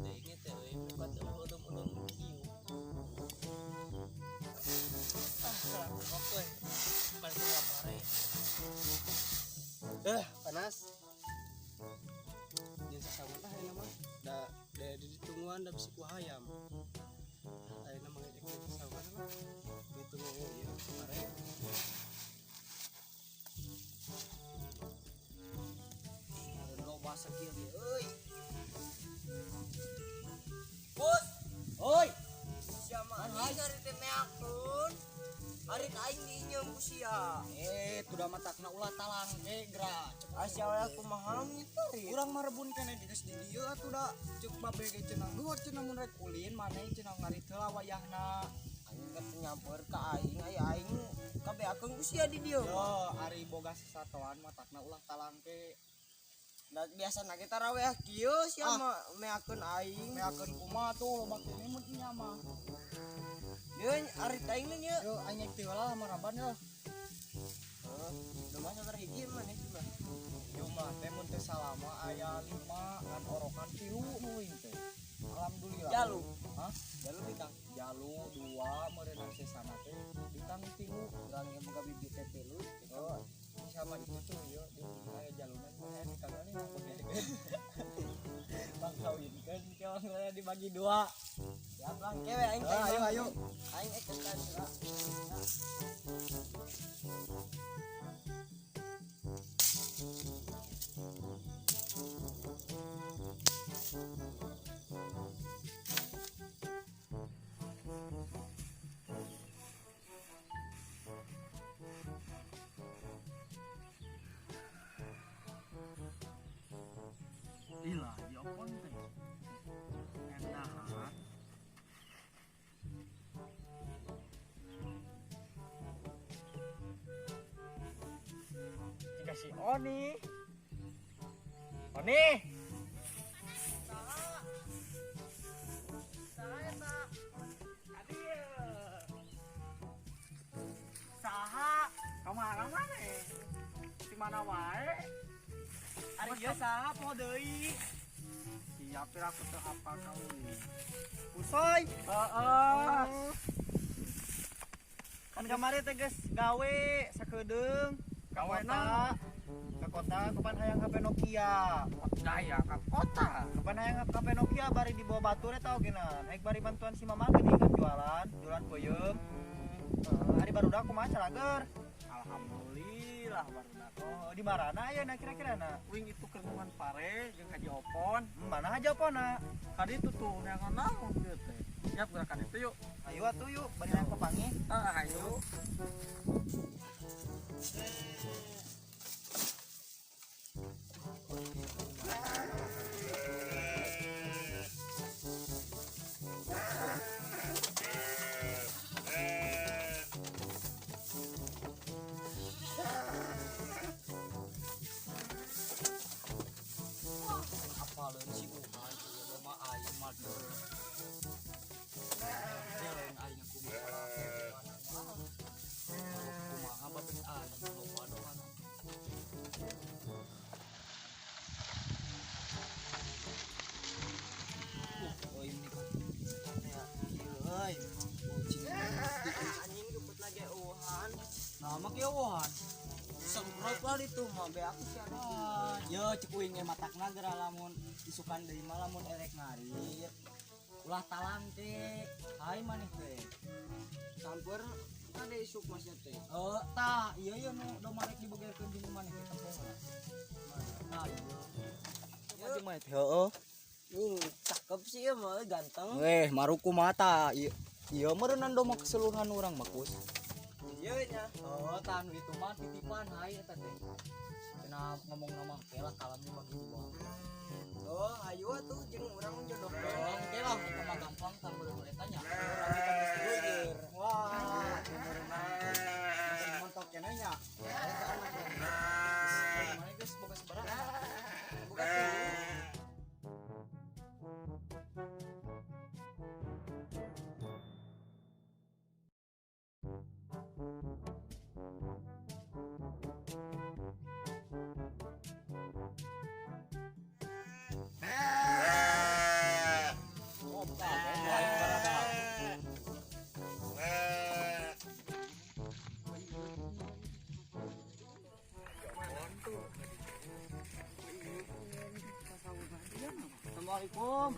Teuing teh euy, bukan ulum-ulum kieu. Ah, rokok euy. Balik ke pare. Eh, panas. Jeung sasamun ah ayeuna mah. Da da ditungguan da bisi ku hayam. Ayeuna mah ngejek sasamun lah. Ditunggu ieu pare. Loba sakieu ge euy. Bos, Oi, sia mah anjing ari teh meakeun. Ari aing diinyeum ku sia. Eh, tuh matakna ulah talang ge geura. Asa we kumaha ngitari. Urang mah rebun keneh di geus di dieu atuh da. Ceuk babe ge cenah geuh cenah mun rek ulin maneh cenah ngarit heula wayahna. Aing teh nyamper ka aing, aya aing kabeakeun ku sia di dieu. Yo, ari boga sasatoan matakna ulah talangke. Da biasana ge taraweh kieu sia Ah. mah meakeun aing. Meakeun kumaha tuh loba kene mun nya mah. Deui ari aing nya. Yo, aing teh heula maraban yo. Heeh, lumayan sabar hiji maneh sih mah. Yo mah teh mun teu salama aya 5 ngan orokan 3 nu uing teh. Alhamdulillah. Jalu. Hah? Jalu bikang. Jalu 2 meureunang sesana teh bikang 3. Urang ge boga bibit teh 3. Oh, sama itu tuh yo di aya jaluna mah aya bikang nih Bang kawinkeun ke dibagi dua. Siap lang kewe aing teh. Ayo ayo. Aing ek kan. Ilah, di opon teh. Enak. Dikasih Oni. Oni. Saha? Kamana mana? Di mana wae? Ari ieu saha poho deui? Siap aku teu apa kau. Usoy. Heeh. Kan kamari teh geus gawe sakedeung. Ka Gawe kota. Ka kota kapan hayang HP Nokia. Gaya ka kota. Kapan hayang HP Nokia bari dibawa batur eta oge na. Naik bari bantuan si mama geuning kan jualan, jualan peuyeum. Heeh, ari barudak kumaha calager? Alhamdulillah barudak. Oh, di marana ayeuna kira-kira na? Wing itu kerungan pare jeung Haji Opon. Mana aja pona? Kadi itu tuh neangan naon ieu teh. Siap gerakan itu yuk. Ayo atuh yuk, bari hayang papanggih. Ah, ayo. Apaleun si Uhan ieu mah aing mah deu. Jalan aing kumaha kumaha babe aing loba doang. Oh ini kan. Ya, kieu euy. Kucing. Anjing jemput lagi uhan. Nah, mah kieu Uhan. Semprot lah itu mah be aku sih ada. Ah, ye cek uing ge matakna geura lamun isukan deui mah lamun erek ngarit. Ulah talang teh. Hai maneh teh. Samper ada isuk masnya teh. Eh, tah, ieu ieu nu domba rek dibegerkeun jeung maneh teh tempo heula. Nah, ieu. Ieu. Mah teh heueuh. Nih, cakep sih ya mah ganteng. Weh, maruku mata. Ieu ieu meureunnan domba keseluruhan urang mah Kus. Iya nya. Oh, tah nu itu mah titipan hai eta teh. Cenah ngomong nama ke lah kalamnya bagi dua. Oh, ayo atuh jeung urang jodoh. Oh, oke lah, eta mah gampang tah meureun eta nya. Urang kita geus geus. Wah, masih montok keneh nya. Mana geus boga sabaraha? Boga tilu. Assalamualaikum.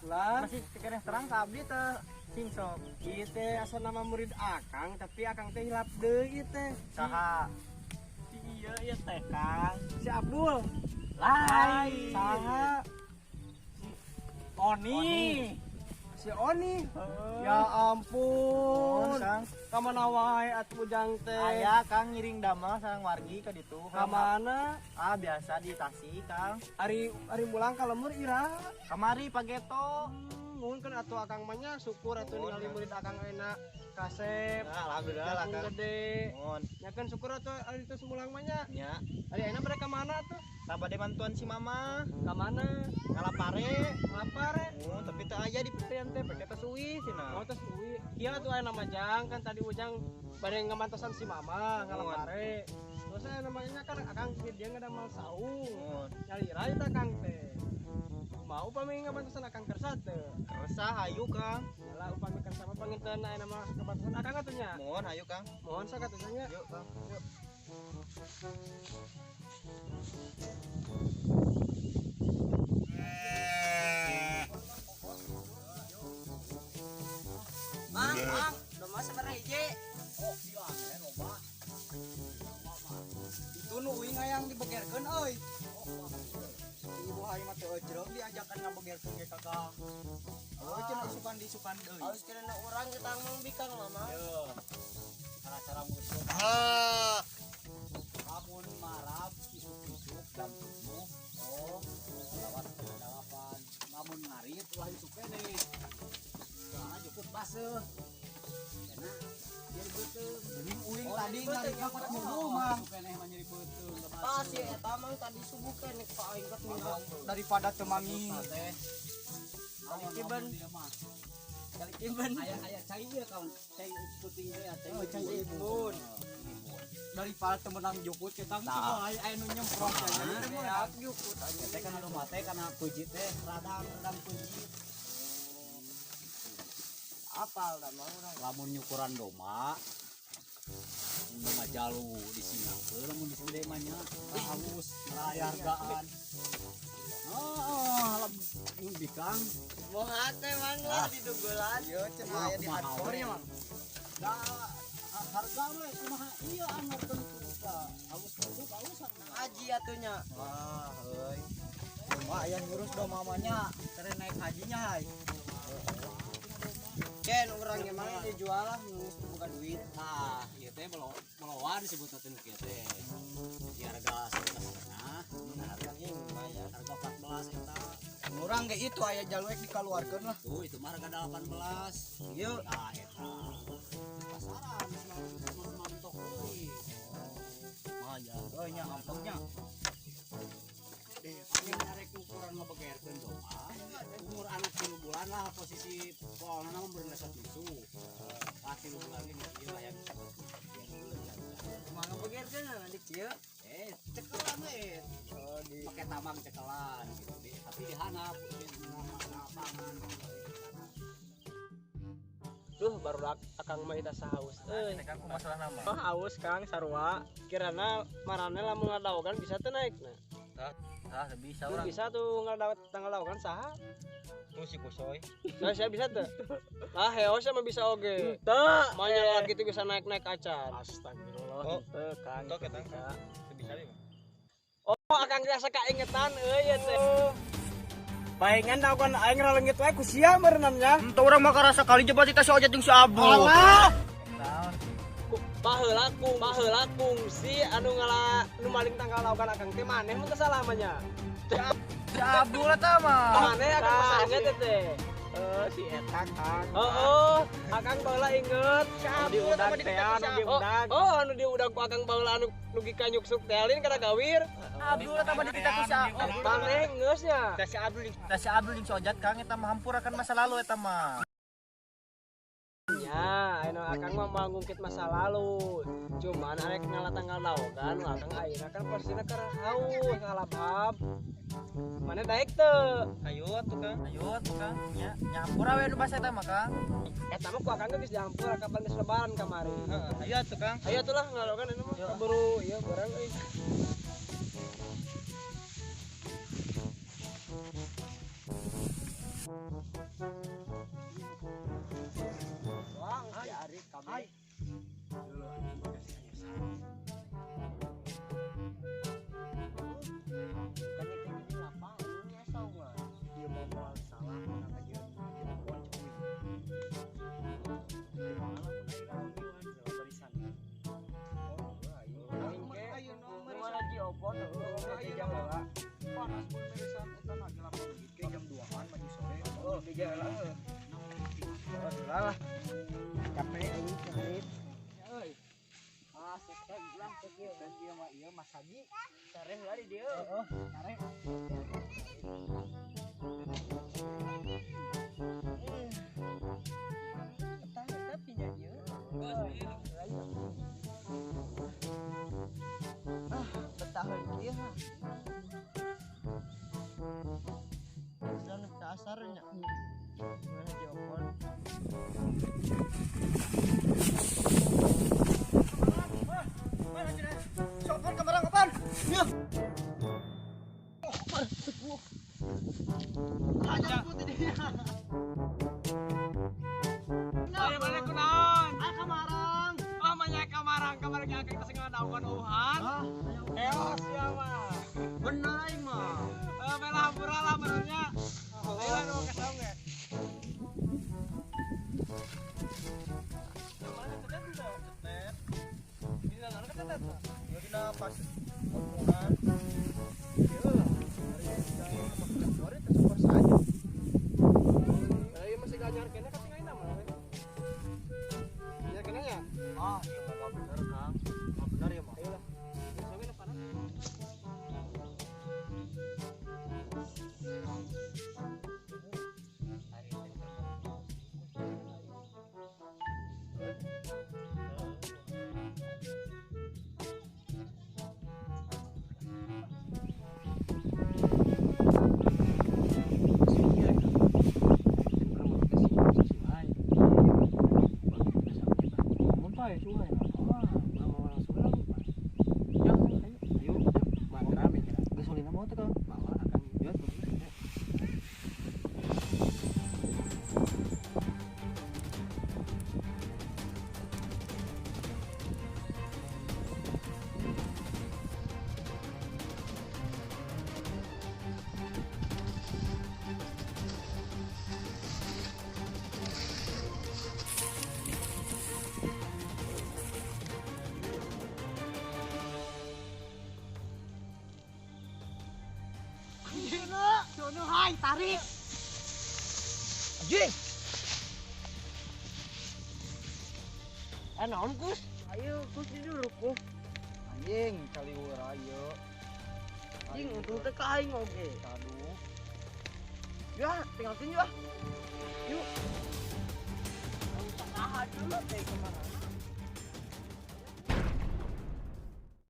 Lah, masih keneh terang ka abdi teh sing sok. Ieu teh asa nama murid Akang, tapi Akang teh hilap deui ieu teh. Saha? Si ieu ieu teh Kang. Si Abdul. Lain. Saha? Si Oni. Si Oni. Ya ampun. Kang. Ka mana wae atuh Ujang teh? Aya Kang ngiring damel sareng wargi ka ditu. Ka mana? Ah biasa di Tasik Kang. Ari ari mulang ka lemur ira. Kamari pageto. Nuhun kan atuh Akang mah nya syukur atuh ningali murid Akang enak kasep. Nah, alhamdulillah lah Kang. Gede. Nuhun. Nya kan syukur atuh ari teu mulang mah nya. Nya. Ari ayeuna mereka mana tuh? Tah bade bantuan si mama. Ka mana? Ngalapare. Ngalapare. Oh, tapi teu aya di petian teh, peke tos uwi cenah. Oh, tos uwi. Kieu atuh aya nama Jang, kan tadi Ujang bade ngamantosan si mama ngalapare. Terus aya namanya kan Akang dia ngadamal saung. Nyalira eta Akang teh. Mau upami ngabantosan Akang kersa teu? Kersa hayu Kang. Yalah upami kersa mah panginten aya nama ngabantosan Akang atuh nya. Mohon hayu Kang. Mohon sok atuh nya. Yuk Kang. Yuk. Mang, mang, domba sabaraha hiji? Oh, iya aya loba. Itu nu uing hayang dibegerkeun euy. Oh, ibu hayang mah teu ejreng diajakan ngabegerkeun ge kakak. Oh, cenah isukan diisukan deui. Harus kena urang kita mang bikang lah, Mang. Yeuh. Cara-cara musuh. Ah. Lamun marab isuk-isuk jam 7. Oh, lewat 7:30. Lamun ngarit ulah isuk keneh. Soalna jukut baseuh. Enak. Jadi beuteung. Geuning uing tadi ngarit ka subuh, Mang. Keneh mah nyeri beuteung. Pas si eta mang tadi subuh keneh ka aing ket minggu. Daripada teu mangi. Kali kiben. Kali kiben. Aya aya cai ieu kawan, cai puting teh cai Oh, cai ibun. Daripada teu menang jukut kita mah aya aya nu nyemprot Nah. aja. Jukut aja. Teh kana domba teh kana peuji teh radang radang peuji. Apal da mah urang. Lamun nyukuran domba domba jalu disingangkeun lamun geus gede mah nya halus hargaan. Oh, lamun bikang Moha teh mang lah didugulan. Ieu cenah aya di hardcore nya, Mang. Da harga we kumaha ieu anggarkeun ku halus produk halus Haji atuh nya. Wah, euy. Domba aya ngurus domba mamanya, keren naik hajinya hai. Ken urang ge mah dijual lah geus boga duit. Nah, ieu teh melowan disebutna teh nu kieu teh. Di harga 11,5, harga Lumayan. harga 14 eta. Urang ge itu aya jaluek dikaluarkeun lah. Tuh itu mah harga 18. Ieu Nah, eta. Di pasaran geus mentok deui. lumayan. Euy nya ampungnya. Amin arek ukuran ngabegerkeun domba. Umur anak 3 bulan lah posisi poolna mah beurang resep susu. Tah 3 bulan ge geus ieu aya bisa. Kumaha ngabegerkeun adik kieu? Cekelan we. Oh, di Pakai tamang cekelan gitu. Tapi di hanap di lapangan. Duh, baru Akang mah eta sahaus euy. Kang ku masalah nama. Oh, haus Kang sarua. Kirana marane lamun ngadaogan bisa teu naik nah. Tah bisa Lu urang. bisa tuh ngadawet tanggal daogan saha? Tuh si Kusoy. Nah, saya bisa tuh. Lah, heos mah bisa oge. Teu. Manya lagi tuh bisa naik-naik acan. Astagfirullah, Oh. teu Kang. Teu, teu Kang. bisa. Teu bisa deui mah. Oh, Akang biasa kaingetan euy ya teh. Palingan daogan aing raleungit wae ku sia meureunam nya. Entah urang mah karasa kali jebat kita si Ojat jeung si Abu. Alah. Baheula kung, baheula kungsi anu ngala nu maling tanggal daogan Akang teh maneh mun teu salah mah nya. Si Abdul eta mah. Maneh Akang masa inget teh. Si eta Kang. Oh, Akang baheula inget. Si Abdul eta mah teh anu diudag. Oh, anu diudag ku Akang baheula anu nugi ka nyuksuk teh alin kana gawir. Abdul eta mah dititah ku si Abdul. Maneh geus nya. Tah si Abdul jeung si Abdul jeung si Ojat Kang eta mah hampurakan masa lalu eta mah. Ya, anu Akang mah mau ngungkit masa lalu. Cuman arek ngala tanggal daogan, Akang ayeuna kan posisina keur haus, ngalabhab. Mana daek teu? Ayo atuh Kang. Ayo atuh Kang. Nya, nyampur we nu basa eta mah Kang. Eta mah ku Akang geus dihampura kapan geus lebaran kamari. Heeh, ayo atuh Kang. Ayo atuh lah ngalogan anu mah keburu ieu barang euy. Wang, si Arif kabeh. Kan itu ini lapangannya saungan. Ieu mah moal salah mun kajian perempuan cuy. Kumaha lah mun aya mingguan segala barisan. Oh, aing ge. Mana ji opon heueuh jam heula. Panas mun beresan eta na ge lapan ke jam 2-an maju sore. Oh, di jalan heueuh. Heula lah. Capek aing capek. Euy, Ah, sesek lah cek ieu. dan ieu mah ieu Mas Haji. Sareh lah di dieu. Heeh, sare. Etah eta pindah dieu. Ah, betaheun kieu ha. Sudah kasar nya. Gimana jawaban? Sopan kamarang kapan? Ya. Hanya putih dia. Ayo mana kunaon? Ah kamarang. Oh manya kamarang, kamarang yang kita sing ngadaokan uhan. Ah, Eos ya mah. bener aing mah. Eh melah hampura lah benernya. Ayo lah nu kesaung ge. Mana ketetet tuh? Ketet. Di dalam ketetet tuh. Ya dina pas omongan. Ieu lah. Hari ini sore teh super saja. Eh masih ganyar kene katingalin mah. Nyar kene nya? Ah, ieu mah bener, Kang. Mah bener ya mah. Ayo lah. Kesaung panas. Sono hai tarik. Anjing. Eh naon Kus? Ayo kus di dulu ku. Anjing kaliweur ieu. Anjing untung teh ka aing oge. Aduh. Ya, tinggal tinju ah. Yuk. Tahan dulu teh kemana?